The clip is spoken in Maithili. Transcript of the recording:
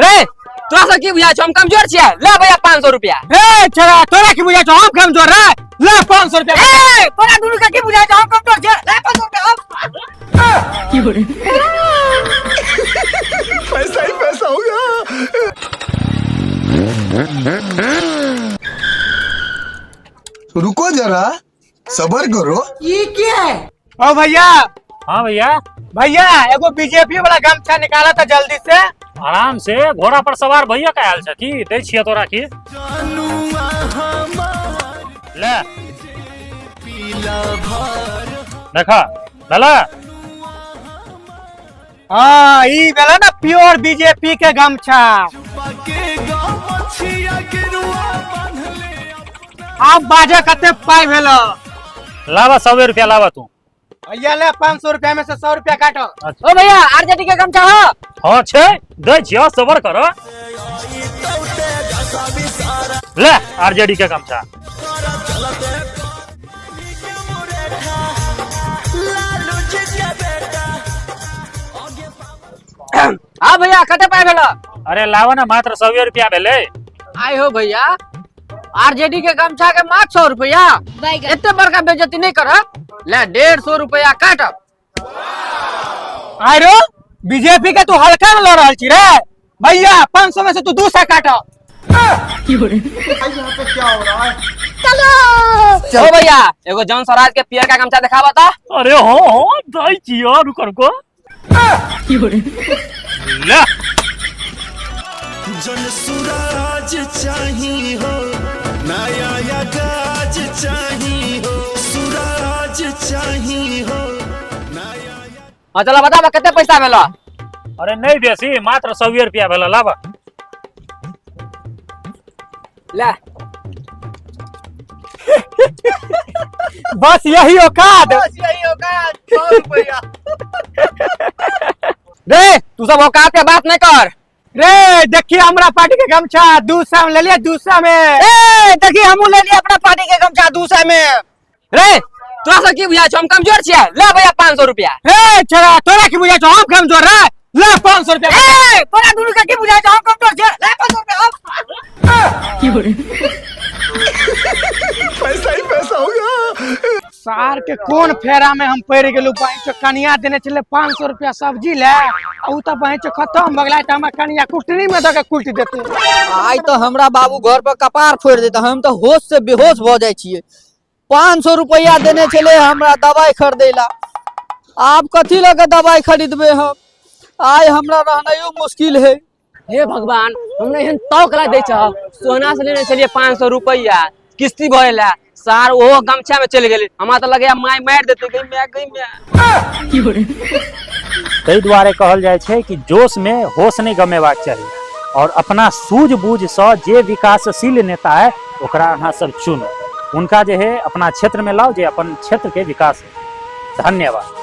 रे तोरा सब की बुझाय छौ हम कमजोर छियै ले भैया 500 रुपया रे छोरा तोरा की बुझाय छौ हम कमजोर रे ले 500 रुपया ए तोरा दुनू के की बुझाय छौ हम कमजोर छियै ले 500 रुपया पैसा ही पैसा होगा। रुको जरा, सबर करो। ओ भैया। हाँ भैया। भैया एगो बीजेपी वाला गमछा निकाला था जल्दी से। आराम से घोड़ा पर सवार भैया का आयल छ की दै छियै तोरा की ले देखा भेला। हाँ ई भेला ना प्योर बीजेपी के गमछा। आब बाजे कते पाई भेलो? लावा 100 रुपया लावा तू। भैया ले 500 रुपया में से 100 रुपया काटो। ओ भैया आरजेडी के गमछा हो? हाँ छे दै छियो सबर कर। ले आरजेडी के गमछा। हाँ भैया कते पाई भेलो? अरे लावा ना मात्र 100 रुपया भेले। आय हो भैया आरजेडी के गमछा के मात्र 100 रुपया, एते बड़का बेइज्जती नहीं कर, ले 150 रुपया काट। आरो बीजेपी के तू हल्का में लड़ रहल छी रे भैया, 500 में से तू 200 काट। चलो ओ भैया एगो जन स्वराज के पियर का गमछा दिखावा ता। अरे हो हो दै छियो रुको रुको ले। जन सुराज चाहिए हो, नया या गाज चाहिए हो, सुराज चाहिए हो, नया। हाँ चलो बता कते पैसा भेलो? अरे नहीं बेसी मात्र 100 रुपया भेलो लावा। ले बस यही औकात, बस यही औकात 100 रुपया। रे तू सब औकात के बात नहीं कर। रे देखिए हमरा पार्टी के गमछा 200 में ले लिया, 200 में। ए देखिए हमू ले लिया अपना पार्टी के गमछा 200 में। रे तोरा सब की बुझाय छौ हम कमजोर छियै? ले भैया 500 रुपया। रे छोरा तोरा की बुझाय छौ हम कमजोर रे? ले 500 रुपया। ए तोरा दुनू के की बुझाय छौ हम कमजोर छियै? ले 500 रुपया। पैसा ही पैसा होगा। सार के कोन फेरा में हम पड़ गेलू? बहिं कनिया देने छले 500 रुपया सब्जी ले, आ उ त बहिं खत्म भ गेलै त हमरा कनिया कुटनी में दऽ के कुटि देतै। आइ तऽ हमरा बाबू घर पर कपार फोड़ि देतै, हम तऽ होश से बेहोश भऽ जाइ छियै। 500 रुपया देने छलै हमरा दवाइ खरीदै ला, आब कथी लऽ कऽ दवाइ खरीदबै हम? आइ हमरा रहनाइयो मुश्किल है। हे भगवान हमरा एहन तौक ला दै छह। सोना से लेने छलियै 500 रुपया किस्ती भरे ला, सार ओहो गमछा में चलि गेलै। हमरा तऽ लगैया माय मारि देतै। गई माय गई माय। ताहि दुआरे कहल जाइ छै कि जोश में होश नहि गमेबाक चाही और अपना सूझबूझसँ जे विकासशील नेता है ओकरा अहाँ सब चुनू, उनका जे है अपना क्षेत्र में लाओ जे अपन क्षेत्र के विकास है। धन्यवाद।